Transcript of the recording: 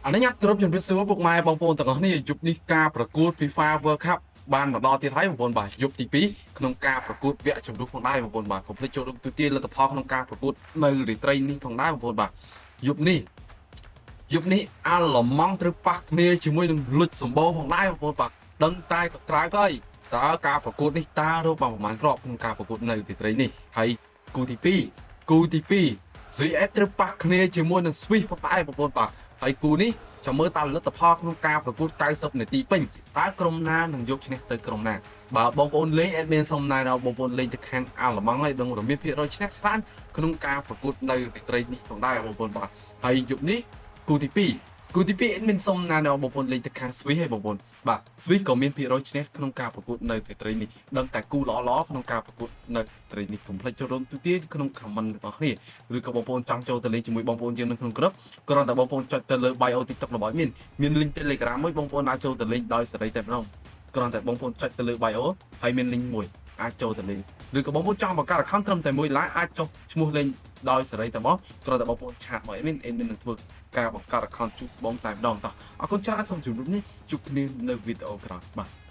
អនុញ្ញាតគ្រប់ជំរាបសួរពុកម៉ែបងប្អូនទាំងអស់គ្នាយប់នេះការប្រកួត FIFA World Cup បានមកដល់ទៀតហើយបងប្អូនបាទយប់ទី2ក្នុងការប្រកួតវគ្គជម្រុះផងដែរបងប្អូនបាទកុំភ្លេចចូលរួមទូទាយលទ្ធផលក្នុងការប្រកួតនៅរាត្រីនេះផងដែរបងប្អូនបាទយប់នេះយប់នេះអាល្លឺម៉ង់ត្រូវប៉ះគ្នាជាមួយនឹងលុចសម្បូរផងដែរបងប្អូនបាទដឹងតែក៏ក្រៅក៏អីតើការប្រកួតនេះតើរកបានប្រមាណគ្រាប់ក្នុងការប្រកួតនៅរាត្រីនេះហើយគូទី2គូទី2 ZF ត្រូវប៉ះគ្នាជាមួយនឹង Swiss ផងដែរបងប្អូនបាទហើយគូនេះចាំមើលតើលទ្ធផលក្នុងការប្រកួត90នាទីពេញតើក្រុមណានឹងយកឈ្នះទៅក្រុមណាបើបងប្អូនលេង admin សុំណែនាំបងប្អូនលេងទៅខាងអាល្លឺម៉ង់ហើយដឹងរមានភាគរយឈ្នះច្រើនក្នុងការប្រកួតនៅរាត្រីនេះផងដែរបងប្អូនបាទហើយយប់នេះគូទី2គូទី2 admin សុំណែនាំបងប្អូនលេងទៅខាង Swiss ហើយបងប្អូនបាទ Swiss ក៏មានភាគរយឈ្នះក្នុងការប្រកួតនៅរាត្រីនេះដឹងតែគូល្អៗក្នុងការប្រកួតនៅរាត្រីនេះកុំភ្លេចចូលរួមទូទាយក្នុង comment របស់គ្នាឬក៏បងប្អូនចង់ចូលទៅលេងជាមួយបងប្អូនយើងនៅក្នុងក្រុមគ្រាន់តែបងប្អូនចុចទៅលើ bio TikTok របស់ admin មាន link Telegram មួយបងប្អូនអាចចូលទៅលេងដោយសេរីតែម្ដងគ្រាន់តែបងប្អូនចុចទៅលើ bio ហើយមាន link មួយអាចចូលទៅលេងឬក៏បងប្អូនចង់បង្កើត account ត្រឹមតែមួយឡាអាចចុះឈ្មោះលេងដោយសេរីតែមកគ្រាន់តែបងប្អូន chat មក admin admin នឹងធ្វើការបង្កើត account ជួបបងតែម្ដងតោះអរគុណច្រើនសូមជម្រាបនេះជួបគ្នានៅវីដេអូក្រោយបាទ។